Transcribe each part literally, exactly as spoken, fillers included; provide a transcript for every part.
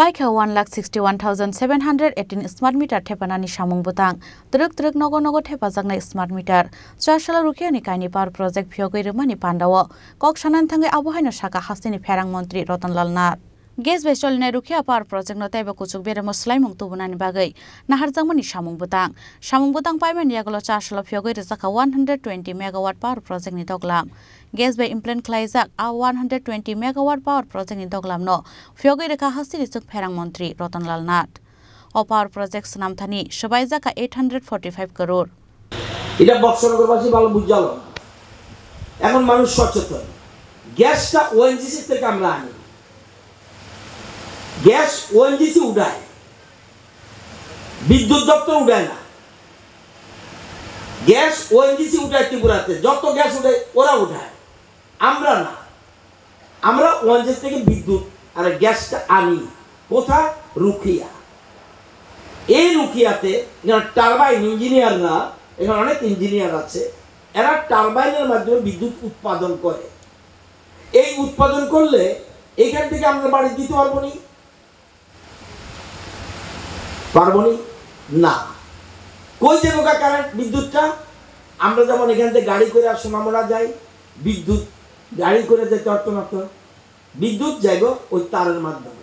Paikha one lakh sixty one thousand seven hundred eighteen smart meter thepanani samung bwtang. Twrwk twrwk nogo nogo thepajaknai smart meter. Chasala Rukiani kaini power project phiyogwi rwmani pandao kok sanani thangwi abo haino sakha hasteni pherang montri Rotonlal Nath. Gas bai cholinai Rukia power project no teibo kuchuk beremo swlaimung tubunani bagwi naharjakmani samung bwtang. Samung bwtang paimani yagulo Chasalo phiyogwi rwjakha one hundred twenty megawatt power project ni doglam. Gas bai implement khlaijak a one hundred twenty megawatt power project ni doglam no phiyogwi rwkha hasteni chwng pherang montri Rotonlal Nath. O power project swnamthani swbaijak kha eight hundred forty five crore. এটা বক্সনগরবাসী ভালো বুঝালো। এখন মানুষ সচেতন। গ্যাসটা ওএনজিসি থেকে আমরা আনি। গ্যাস ওএনজিসি উঠায়, বিদ্যুৎ দপ্তর উঠায় না। গ্যাস ওএনজিসি উঠায় ত্রিপুরাতে, যত গ্যাস উঠায় ওরা উঠায়, আমরা না। আমরা ওএনজিসি থেকে বিদ্যুৎ আর গ্যাসটা আনি। কোথায়? রুকিয়া। এই রুকিয়াতে এখানে টারবাইন ইঞ্জিনিয়াররা, এখানে অনেক ইঞ্জিনিয়ার আছে, এরা টারবাইনের মাধ্যমে বিদ্যুৎ উৎপাদন করে। এই উৎপাদন করলে এখান থেকে আমরা বাড়ি দিতে পারবো নি? পারবো নি? না। কই যাবো গা কারেন্ট, বিদ্যুৎটা? আমরা যেমন এখান থেকে গাড়ি করে আর সোনামুড়া যাই, বিদ্যুৎ গাড়ি করে যেতে পারতো না তো। বিদ্যুৎ যাইব ওই তারের মাধ্যমে।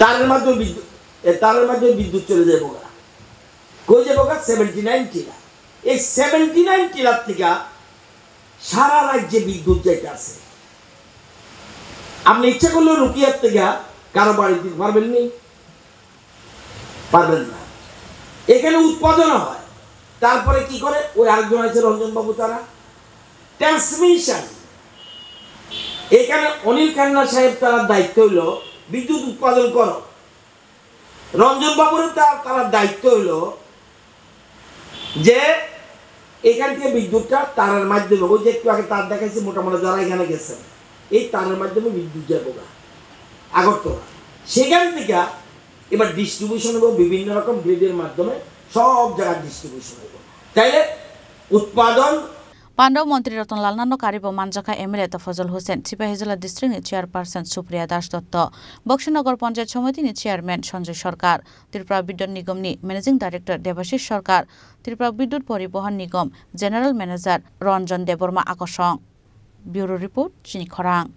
তারের মাধ্যমে বিদ্যুৎ, এ, তারের মাধ্যমে বিদ্যুৎ চলে যাইব গা। কই যাইব গা? সেভেন্টি নাইন টিলা। এই সেভেন্টি নাইন টিলার থেকে সারা রাজ্যে বিদ্যুৎ যাইতে আছে। আপনি ইচ্ছা করলেও রুকিয়ার থেকে কারো বাড়ি দিতে পারবেন নি? পারবেন না। এখানে উৎপাদন হয়, তারপরে কি করে? ওই আরেকজন আছে রঞ্জন বাবু, তারা ট্রান্সমিশন। এখানে অনিল খান্না সাহেব তারা দায়িত্ব হইলো বিদ্যুৎ উৎপাদন করো। রঞ্জন বাবুর তা-, তারা দায়িত্ব হইলো যে এখান থেকে বিদ্যুৎটা তারের মাধ্যমে, ওই যে একটু আগে তার দেখাইছি, মোটামুটি যারা এখানে গেছেন, এই তারের মাধ্যমে বিদ্যুৎ যাবো গা আগরতলা। সেখান থেকে এবার ডিস্ট্রিবিউশন এবং বিভিন্ন রকম গ্রিডের মাধ্যমে সব জায়গায় ডিস্ট্রিবিউশন হবে। তাইলে উৎপাদন Pandao montri Rotonlal Nathno karibo manjakha M L A Tofajol Hussain, Sipahijala district ni chairperson Supriya Das Dotto, Boksinagar Panchayat Samiti ni chairman Sanjoy Sarkar, Tripura Bidyut Nigom ni managing director Debashish Sarkar, Tripura Bidyut Poribohon Nigom general manager Ranjan Debbarma akosong. Bureau report, Chini Khorang.